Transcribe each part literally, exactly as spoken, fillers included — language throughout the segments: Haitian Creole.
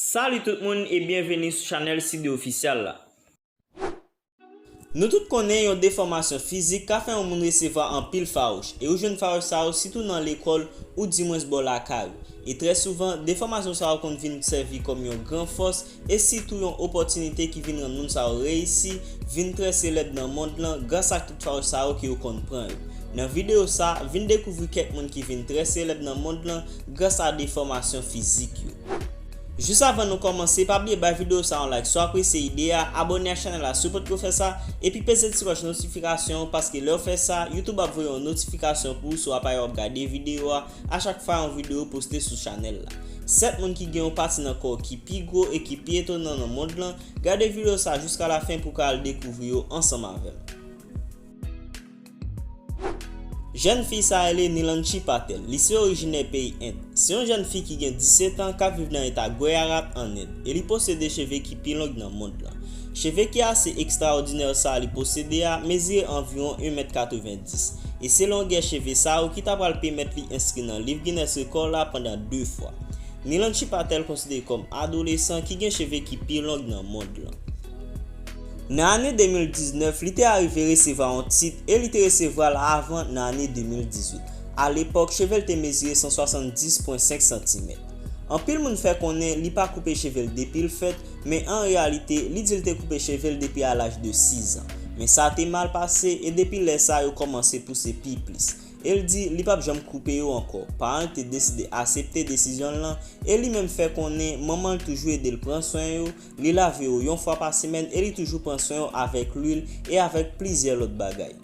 Salut tout moun e byenveni sou chanèl Sidé Official la. Nou tout konnen yon defòmasyon fizik ka fè yon moun resevwa anpil fawouch, e ou jwenn fawouch sa yo sitou nan lekòl oudimwens bò lakay ou. E trè souvan, defòmasyon sa yo konn vin sèvi kòm yon gran fòs e sitou yon opòtinite ki vin rann moun sa yo reyisi, vin trè selèb nan mond lan gras ak tout fawouch sa yo ke yo konn pran yo. Nan videyo sa, vin dekouvri kèk moun ki vin trè selèb nan mond lan gras a defòmasyon fizik yo. Jis avan nou kòmanse, pa bliye bay videyo sa yon like si w apresye ide a, abòne ak chanèl la si w potko fè sa, epi peze ti klòch notifikasyon an paske lè w fè sa, YouTube ap voye yon notifikasyon pou ou sou aparèy w ap gade videyo a a chak fwa yon videyo poste sou chanèl la. Sèt moun ki gen yon pati nan kò w ki pi gwo e ki pi etonan nan mond lan, gade videyo sa jiska lafen pou w ka al dekouvri yo ansanm avè m. Jèn fi sa rele Nilanshi Patel. Li se orijinè peyi End. Se yon jèn fi ki gen disèt an k ap viv nan eta Gujarat ann End, e li posede cheve ki pi long nan mond lan. Cheve ki ase ekstraòdinè sa li posede a mezire anviwon en mèt katrevenndis, e se longè cheve sa yo ki ta pral pèmèt li enskri nan liv Guinness Record la pandan de fwa. Nilanshi Patel konsidere kòm adolesan ki gen cheve ki pi long nan mond lan. Nan ane de mil diznèf, li te arive resevwa yon tit e li te resevwa l avan nan ane de mil dizuit. Alepòk, cheve l te mezire san swasanndis pwen senk santimèt. Anpil moun fè konnen li pa koupe cheve l depi l fèt, men an reyalite, li di l te koupe cheve l depi a laj de sizan. Men sa te mal pase e depi lè sa yo kòmanse pouse pi plis. E l di li p ap janm koupe yo ankò. Paran l te deside aksepte desizyon l lan e li menm fè konnen manman l toujou ede l pran swen yo, li lave yo yon fwa pa semèn e li toujou pran swen yo avèk lwil e avèk plizyè lòt bagay.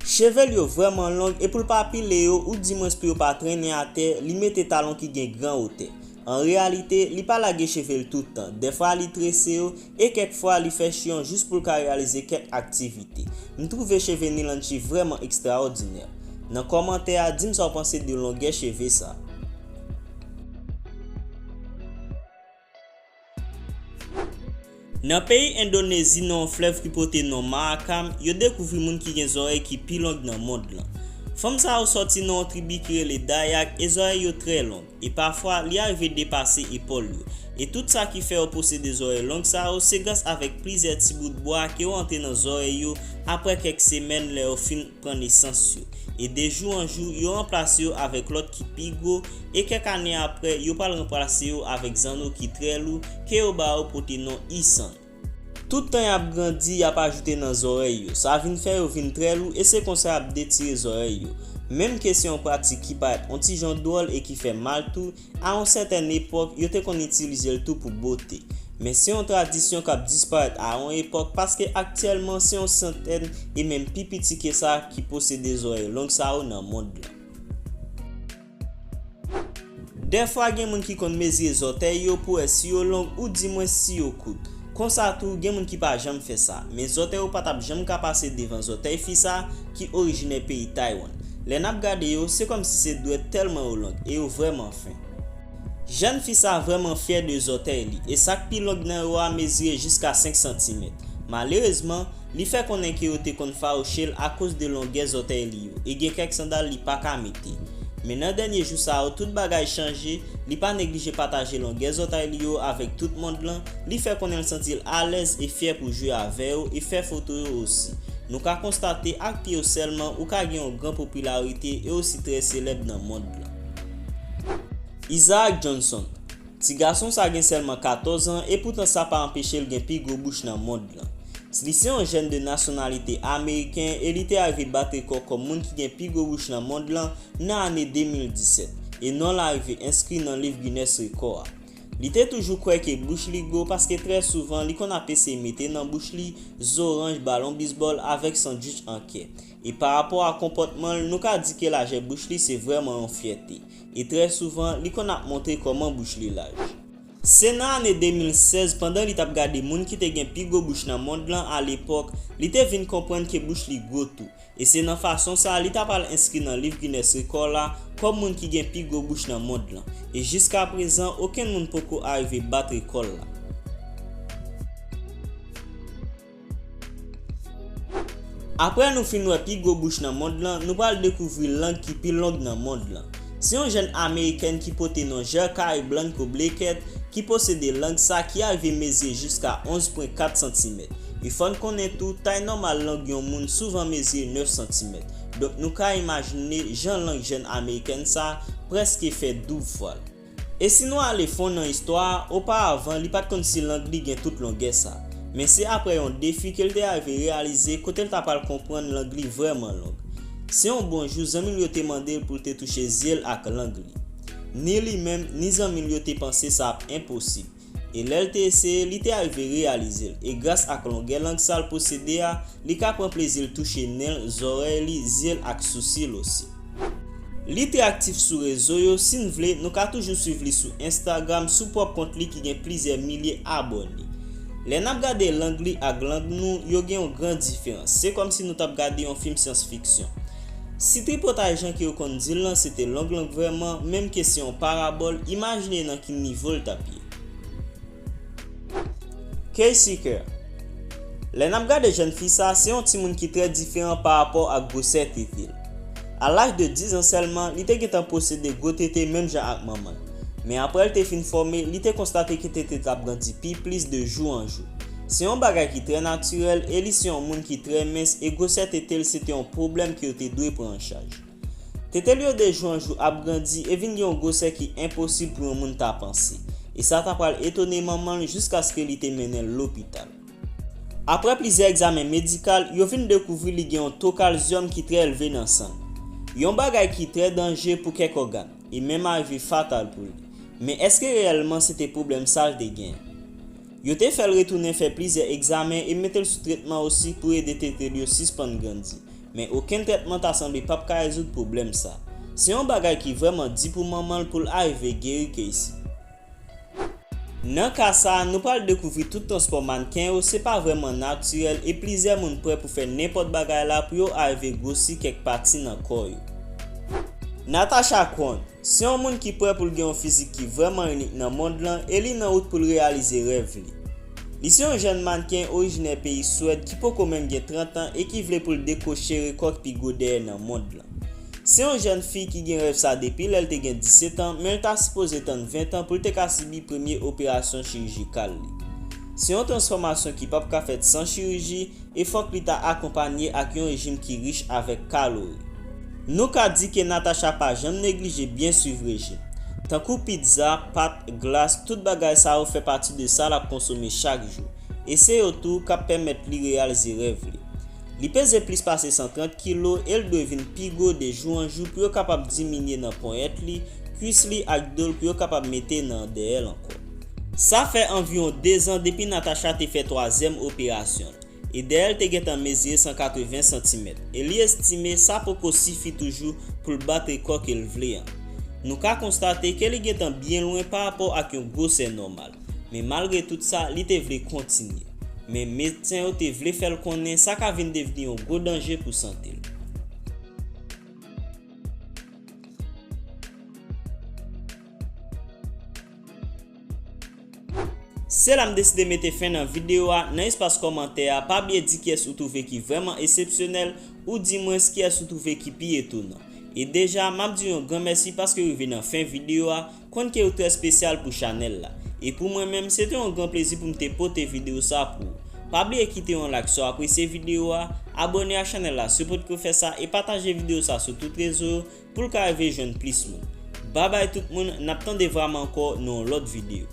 Cheve l yo vrèman long e pou l pa pile yo oudimwens pou yo pa trennen atè, li mete talon ki gen gran wotè. An reyalite, li pa lage cheve l tout tan. Dèfwa li trese yo e kèk fwa li fè chiyon jis pou l ka reyalize kèk aktivite. M twouve cheve Nilanshi vrèman ekstraòdinè. Nan kòmantè a, di m sa w panse de longè cheve sa. Nan peyi Endonezi, nan yon flèv ki pote non Mahakam, yo dekouvri moun ki gen zòrèy ki pi long nan mond lan. Fanm sa yo sòti nan yon tribi ki rele Dayak e zòrèy yo trè long, e pafwa li arive depase epòl yo. E tout sa ki fè yo posede zòrèy long sa yo se gras avèk plizyè ti bout bwa ke yo antre nan zòrèy yo apre kèk semèn lè yo fin pran nesans yo. E de jou an jou, yo ranplase yo avèk lòt ki pi gwo, e kèk ane apre, yo pral ranplase yo avèk zanno ki trè lou, ke yo ba yo pote non Isan. Tout tan y ap grandi, y ap ajoute nan zòrèy yo. Sa vin fè yo vin trè lou, e se konsa y ap detire zòrèy yo. Menm ke se yon pratik ki parèt yon ti jan dwòl e ki fè mal tou, a yon sètèn epòk, yo te konn itilize l tou pou bote. Men se yon tradisyon k ap disparèt a yon epòk, paske aktyèlman se yon santèn e menm pi piti ke sa ki posede zòrèy long sa yo nan mond lan. Dèfwa gen moun ki konn mezire zòtèy yo pou wè si yo long oudimwens si yo kout. Konsa tou, gen moun ki pa janm fè sa, men zòtèy yo pa t ap janm ka pase devan zòtèy fi sa ki orijinè peyi Taywann. Lè n ap gade yo, se kòmsi se dwèt tèlman yo long e yo vrèman fen. Jèn fi sa vrèman fyè de zòtèy li, e sa k pi long nan yo a mezire jiska senk santimèt. Malerezman, li fè konnen ke yo te konn fawouche l akoz de longè zòtèy li yo, e gen kèk sandal li pa ka mete. Men nan dènye jou sa yo, tout bagay chanje, li pa neglije pataje longè zòtèy li yo avèk tout mond lan, li fè konnen l santi l alèz e fyè pou jwe avè yo e fè foto yo osi. Nou ka konstate ak pye w sèlman ou ka gen yon gran popilarite e osi trè selèb nan mond lan. Isaac Johnson. Ti gason sa gen sèlman katòz an e poutan sa pa anpeche l gen pi gwo bouch nan mond lan. Li se yon jèn de nasyonalite ameriken e li te arive bat rekò kòm moun ki gen pi gwo bouch nan mond lan nan ane de mil disèt, e non l arive enskri nan liv Guinness Rekò a. Li te toujou kwè ke bouch li gwo paske trè souvan li konn ap eseye mete nan bouch li zoranj, balon bizbòl avèk sandwich an kè. E parapò a konpòtman l, nou ka di ke lajè bouch li se vrèman yon fyète. E trè souvan, li konn ap montre kòman bouch li laj. Se nan ane de mil sèz, pandan li t ap gade moun ki te gen pi gwo bouch nan mond lan alepòk, li te vin konprann ke bouch li gwo tou. E se nan fason sa a li t ap al enskri nan liv Guinness Rekò la kòm moun ki gen pi gwo bouch nan mond lan. E jiskaprezan, okenn moun poko arive bat rekò l la. Apre nou fin wè pi gwo bouch nan mond lan, nou pral dekouvri lang ki pi long nan mond lan. Se yon jèn amerikèn ki pote non Jerkai Blanco Blackett ki posede lang sa ki arive mezire jiska onz pwen kat santimèt. E fò n konnen tou, tay nòmal lang yon moun souvan mezire nèf santimèt. Donk, nou ka imajine jan lang jèn amerikèn sa prèske fè doub fwa l. E si nou ale fon nan istwa a, oparavan, li pa t konn si lang li gen tout longè sa. Men se aprè yon defi ke l te arive reyalize kote l ta pral konprann lang li vrèman long. Se yon bon jou, zanmi l yo te mande l pou l te touche zye l ak lang li. Ni li menm, ni zanmi l yo te panse sa ap enposib. E lè l te eseye, li te arive reyalize l. E gras ak longè lang sa l posede a, li ka pran plezi l touche nen l, zòrèy li, zye l ak sousi l osi. Li trè aktif sou rezo yo, si n vle, nou ka toujou swiv li sou Instagram, sou pwòp kont li ki gen plizyè milye abòne. Lè n ap gade lang li ak lang nou, yo gen yon gran diferans. Se kòmsi nou t ap gade yon fim syans fiksyon. Si tripotay jan ke yo konn di l lan se te long lang vrèman, menm ke se yon parabòl, imajine nan ki nivo l t ap ye. Casey Kerr. Lè n ap gade jèn fi sa, se yon timoun ki trè diferan pa rapò ak gwosè tete l. A laj de diz an sèlman, li te gentan posede gwo tete menm jan ak manman l. Men aprè l te fin fòme, li te konstate ke tete t ap grandi pi plis de jou an jou. Se yon bagay ki trè natirèl e li se yon moun ki trè mens e gwosè tete l se te yon pwoblèm ke yo te dwe pran an chaj. Tete l yo de jou an jou ap grandi e vin gen yon gwosè ki enposib pou yon moun ta panse. E sa ta pral etone manman l jiskaske li te mennen l lopital. Aprè plizyè egzamen medikal, yo vin dekouvri li gen yon to kalsyòm ki trè elve nan san l. Yon bagay ki trè danje pou kèk ògàn, e menm arive fatal pou li. Men èske reyèlman se te pwoblèm sa l te genyen? Yo te fè l retounen fè plizyè egzamen e mete l sou tretman osi pou ede tete l yo sispann grandi. Men okenn trètman ta sanble p ap ka rezoud pwoblèm sa. Se yon bagay ki vrèman di pou manman l pou l arive geri Casey. Nan ka sa, nou pral dekouvri tout transpò mannken yo se pa vrèman natirèl e plizyè moun prè pou fè nenpòt bagay la pou yo arive gwosi kèk pati nan kò yo. Natasha Kwon, se yon moun ki prè pou l gen yon fizik ki vrèman inik nan mond lan e li nan wout pou l reyalize rèv li. Li se yon jèn mannken orijinè peyi Swèd ki poko menm gen trant an e ki vle pou l dekwoche rekò ki pi gwo dèyè nan mond lan. Se yon jèn fi ki gen rèv sa depi lè l te gen disèt an, men l ta sipoze tann ven an pou l te ka sibi premye operasyon chirijikal li. Se yon transfòmasyon ki p ap ka fèt san chiriji e fòk li ta akonpanye ak yon rejim ki rich avèk kalori. Nou ka di ke Natasha pa janm neglije byen swiv rejim. Tankou pizza, pat, glas, tout bagay sa yo fè pati de sa l ap konsome chak jou. E se yo tou k ap pèmèt li reyalize rèv li. Li peze plis pase san trant kilo e l dwe vin pi gwo de jou an jou pou yo kapab diminye nan ponyèt li, kwis li ak do l pou yo kapab mete nan dèyè l ankò. Sa fè anviwon dezan depi Natasha te fè twazyèm operasyon l, e dèyè l te gentan mezire san katreven santimèt, e li estime sa poko sifi toujou pou l bat rekò ke l vle an. Nou ka konstate ke li gentan byen lwen pa rapò ak yon gwosè nòmal, men malgre tout sa, li te vle kontinye. Men medsen yo te vle fè l konnen sa ka vin devni yon gwo danje pou sante l. Se la m deside mete fen nan videyo a. Nan espas kòmantè a, pa bliye di kiyès ou twouve ki vrèman eksepsyonèl, oudimwens kiyès ou twouve ki pi etonan. E deja, m ap di w yon gran mèsi paske w rive nan fen videyo a, konn ke w trè espesyal pou chanèl la. E pou mwen menm, se te yon gran plezi pou m te pote videyo sa pou ou. Pa bliye kite yon like si w apresye videyo a, abòne a chanèl la si w potko fè sa e pataje videyo sa sou tout rezo yo pou l ka rive jwenn plis moun. Babay tout moun, n ap tande vwa m ankò nan yon lòt videyo.